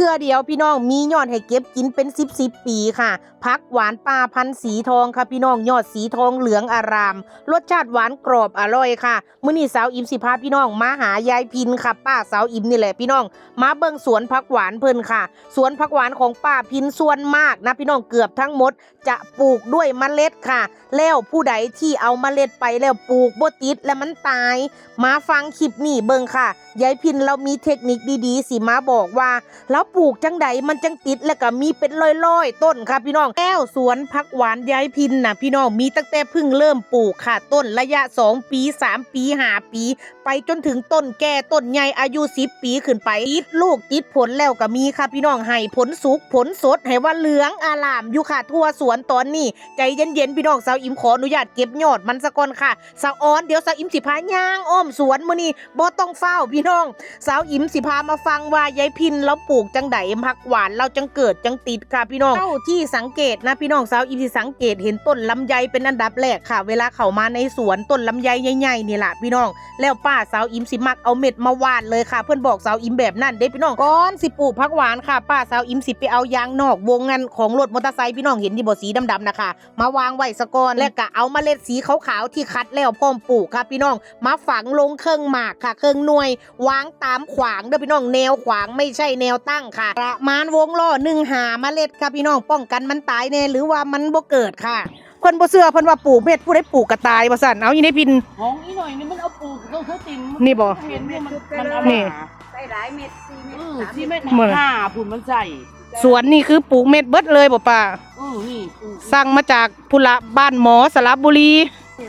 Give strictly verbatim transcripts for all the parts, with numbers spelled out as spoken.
เทื่อเดียวพี่น้อง มียอดให้เก็บกินเป็นสิบสิบปีค่ะ ผักหวานป่าพันธุ์สีทองค่ะพี่น้อง ยอดสีทองเหลืองอาราม รสชาติหวานกรอบอร่อยค่ะ มื้อนี้สาวอิมสิพาพี่น้องมาหายายพินค่ะ ป้าสาวอิมนี่แหละพี่น้อง มาเบิ่งสวนผักหวานเพิ่นค่ะ สวนผักหวานของป้าพินส่วนมากนะพี่น้อง เกือบทั้งหมดจะปลูกด้วยเมล็ดค่ะ แล้วผู้ใดที่เอาเมล็ดไปแล้วปลูกบ่ติดและมันตาย มาฟังคลิปนี้เบิ่งค่ะ ยายพินเรามีเทคนิคดีๆ สิมาบอกว่า เราปลูกจังใดมันจังติด และก็มีเป็นร้อยๆ ต้นค่ะพี่น้อง แล้วสวนผักหวานยายพินนะพี่น้อง มีตั้งแต่เพิ่งเริ่มปลูกค่ะ ต้นระยะ สอง ปี สาม ปี ห้า ปี ไปจนถึงต้นแก่ต้นใหญ่อายุ สิบ ปีขึ้นไป ติดลูกติดผลแล้วก็มีค่ะพี่น้อง ให้ผลสุกผลสด ให้ว่าเหลืองอารามอยู่ค่ะ ทั่วสวนตอนนี้ ใจเย็นๆ พี่น้อง สาวอิมขออนุญาตเก็บยอดมันซะก่อนค่ะ สะออน เดี๋ยวสาวอิมสิพาย่างอ้อมสวนมื้อนี้ บ่ต้องฟ้าวพี่น้อง สาวอิมสิพามาฟังว่ายายพินเราปลูกจังใดผักหวานเราจังเกิดจังติดค่ะพี่น้อง เท่าที่สังเกตนะพี่น้อง สาวอิมสิสังเกตเห็นต้นลำไยเป็นอันดับแรกค่ะ เวลาเข้ามาในสวนต้นลำไยใหญ่ๆ นี่ล่ะพี่น้อง แล้วป้าสาวอิมสิมักเอาเม็ดมาหว่านเลยค่ะ เพิ่นบอกสาวอิมแบบนั้นเด้พี่น้อง ก่อนสิปลูกผักหวานค่ะ ป้าสาวอิมสิไปเอายางนอกวงเงินของรถมอเตอร์ไซค์ พี่น้องเห็นอยู่บ่ สีดำๆ นะคะ มาวางไว้ซะก่อน และก็เอาเมล็ดสีขาวๆ ที่คัดแล้วพร้อมปลูกค่ะพี่น้อง มาฝังลงเครื่องหมากค่ะ เครื่องหน่วย วางตามขวางเด้อพี่น้อง แนวขวางไม่ใช่แนวตั้งค่ะ ประมาณวงล้อหนึ่ง ห้า เมล็ดค่ะพี่น้อง ป้องกันมันตายแน่ หรือว่ามันบ่เกิดค่ะ เพิ่นบ่เชื่อ เพิ่นว่าปลูกเม็ดผู้ใดปลูกก็ตายว่าซั่น เอาอีนี่พิน ของอีหน่อยนี่มันเอาปลูกเขาเขาติ่ม นี่บ่ เห็นอยู่มันมันเอา นี่ มา ใส่หลายเม็ด สี่เม็ด เออ สามเม็ด สี่เม็ด เหมือน ห้า พุ่นมันใส่ สวนนี่คือปลูกเม็ดเบิดเลยบ่ป้า เออ นี่ปลูก สั่งมาจากพุนละบ้านหมอสระบุรี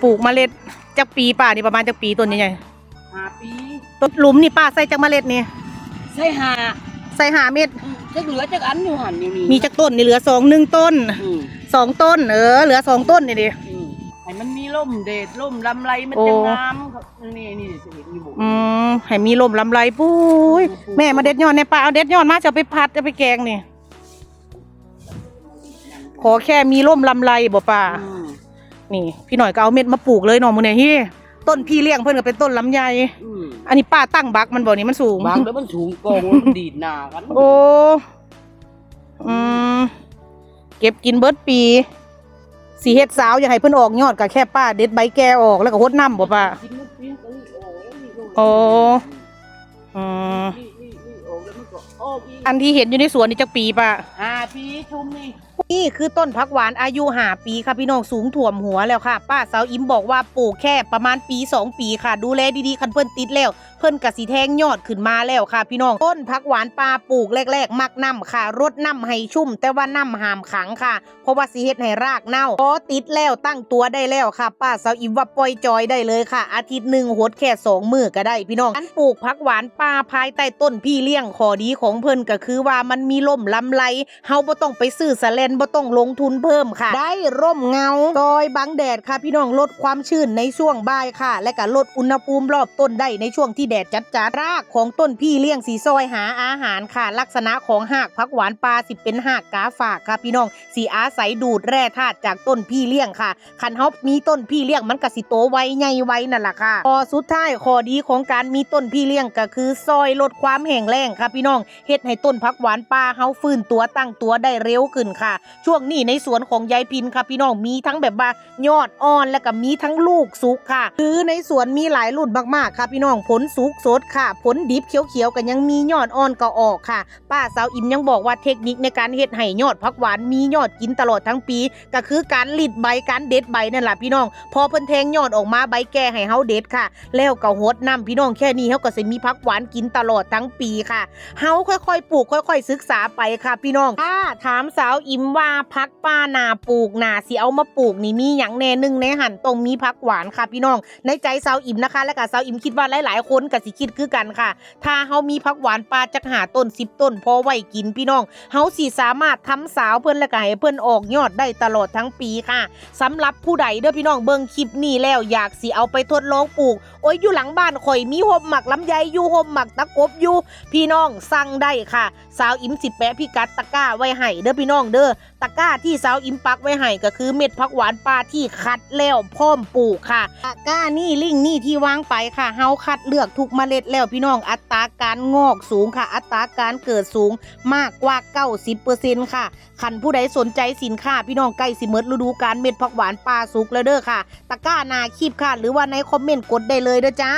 ปลูกเมล็ดจักปีป้า นี่ประมาณจักปีต้นใหญ่ๆ ห้า ปี ต้นหลุมนี่ป้าใส่จักเมล็ดนี่ ใส่ห้า ใส่ห้าเม็ด อืม จักเหลือจักอันอยู่หั่นอยู่นี่ มีจักต้นนี่ เหลือสอง หนึ่งต้น อืม สองต้น เออ เหลือสองต้นนี่ดิ อืม ให้มันมีร่มแดดร่มลำไรมัน โอ้ จะงาม นี่ นี่จะเห็นอยู่ อืม ให้มีร่มลำไรปุ้ย อืม แม่มาเด็ดยอดเนี่ยป้า เอาเด็ดยอดมาจะเอาไปผัดจะเอาไปแกงนี่ ขอแค่มีร่มลำไรบ่ป้า อืม นี่ พี่หน่อยก็เอาเม็ดมาปลูกเลยเนาะมื้อนี้ เฮ้ย ต้นพี่เลี้ยงเพิ่นก็เป็นต้นลำไย อืม อันนี้ป้าตั้งบักมันบ่นี่ มันสูง บักแล้วมันสูงกอง มันดีดหน้ากัน โอ้ อืม เก็บกินเบิดปี สิเฮ็ดสาวอยากให้เพิ่นออกยอดก็แค่ป้าเด็ดใบแก่ออกแล้วก็หดน้ำบ่ป้า กินมันเปรี้ยวก็รีบออกแล้วนี่ โอ้ อืม นี่ นี่ นี่ออกแล้วมันก็ออกอีก อันที่เห็นอยู่ในสวนนี่จักปีป้า ห้า ปีชุมนี่ นี่คือต้นผักหวานอายุ ห้า ปีค่ะพี่น้อง สูงท่วมหัวแล้วค่ะ ป้าสาวอิมบอกว่าปลูกแค่ประมาณปี สอง ปีค่ะ ดูแลดีๆ คันเพิ่นติดแล้ว เพิ่นกะสิแทงยอดขึ้นมาแล้วค่ะพี่น้อง ต้นผักหวานป่าปลูกแรกๆ มักน้ำค่ะ รดน้ำให้ชุ่ม แต่ว่าน้ำห้ามขังค่ะ เพราะว่าสิเฮ็ดให้รากเน่า พอติดแล้วตั้งตัวได้แล้วค่ะ ป้าสาวอิมว่าปล่อยจอยได้เลยค่ะ อาทิตย์หนึ่งหดแค่สองมื้อก็ได้พี่น้อง การปลูกผักหวานป่าภายใต้ต้นพี่เลี้ยง ข้อดีของเพิ่นก็คือว่ามันมีร่มลำไร เฮาบ่ต้องไปซื้อสแลน บ่ต้องลงทุนเพิ่มค่ะ ได้ร่มเงา ซอยบังแดดค่ะพี่น้อง ลดความชื้นในช่วงบ่ายค่ะ และก็ลดอุณหภูมิรอบต้นได้ในช่วงที่แดดจัดๆ รากของต้นพี่เลี้ยงสิซอยหาอาหารค่ะ ลักษณะของรากผักหวานป่าสิเป็นรากกาฝากค่ะพี่น้อง สิอาศัยดูดแร่ธาตุจากต้นพี่เลี้ยงค่ะ คันเฮามีต้นพี่เลี้ยงมันก็สิโตไวใหญ่ไวนั่นล่ะค่ะ ข้อสุดท้าย ข้อดีของการมีต้นพี่เลี้ยงก็คือซอยลดความแห้งแล้งค่ะพี่น้อง เฮ็ดให้ต้นผักหวานป่าเฮาฟื้นตัวตั้งตัวได้เร็วขึ้นค่ะ ช่วงนี้ในสวนของยายพินค่ะพี่น้อง มีทั้งแบบว่ายอดอ่อน และก็มีทั้งลูกสุกค่ะ คือในสวนมีหลายรุ่นมากๆค่ะพี่น้อง ผลสุกสดค่ะ ผลดิบเขียวๆก็ยังมี ยอดอ่อนก็ออกค่ะ ป้าสาวอิมยังบอกว่าเทคนิคในการเฮ็ดให้ยอดผักหวานมียอดกินตลอดทั้งปี ก็คือการหลีดใบ การเด็ดใบนั่นล่ะพี่น้อง พอเพิ่นแทงยอดออกมา ใบแก่ให้เฮาเด็ดค่ะ แล้วก็หดน้ำพี่น้อง แค่นี้เฮาก็สิมีผักหวานกินตลอดทั้งปีค่ะ เฮาค่อยๆปลูก ค่อยๆศึกษาไปค่ะพี่น้อง ถ้าถามสาวอิมว่าผักป่าน่าปลูกน่าสิเอามาปลูกนี่มีหยังแน่ หนึ่งในหั่นต้องมีผักหวานค่ะพี่น้อง ในใจสาวอิมนะคะ และก็สาวอิมคิดว่าหลายๆคนก็สิคิดคือกันค่ะ ถ้าเฮามีผักหวานป่าจักห้าต้น สิบต้น พอไว้กินพี่น้อง เฮาสิสามารถทำสาวเพิ่น และก็ให้เพิ่นออกยอดได้ตลอดทั้งปีค่ะ สำหรับผู้ใดเด้อพี่น้อง เบิ่งคลิปนี้แล้วอยากสิเอาไปทดลองปลูก โอ้ย อยู่หลังบ้านข่อยมีโฮมหมากลำไยอยู่ โฮมหมากตะกบอยู่ พี่น้องสั่งได้ค่ะ สาวอิมสิแปะพิกัดตะกร้าไว้ให้เด้อพี่น้องเด้อ ตะกร้าที่สาวอิมปักไว้ให้ก็คือเม็ดผักหวานป่าที่คัดแล้วพร้อมปลูกค่ะ ตะกร้านี่ ลิงก์นี่ที่วางไปค่ะ เฮาคัดเลือก ทุกเมล็ดแล้วพี่น้อง อัตราการงอกสูงค่ะ อัตราการเกิดสูงมากกว่า เก้าสิบเปอร์เซ็นต์ ค่ะ คันผู้ใดสนใจสินค้าพี่น้อง ใกล้สิหมดฤดูกาลเม็ดผักหวานป่าสุกแล้วเด้อค่ะ ตะกร้าหน้าคลิปค่ะ หรือว่าในคอมเมนต์กดได้เลยเด้อจ้า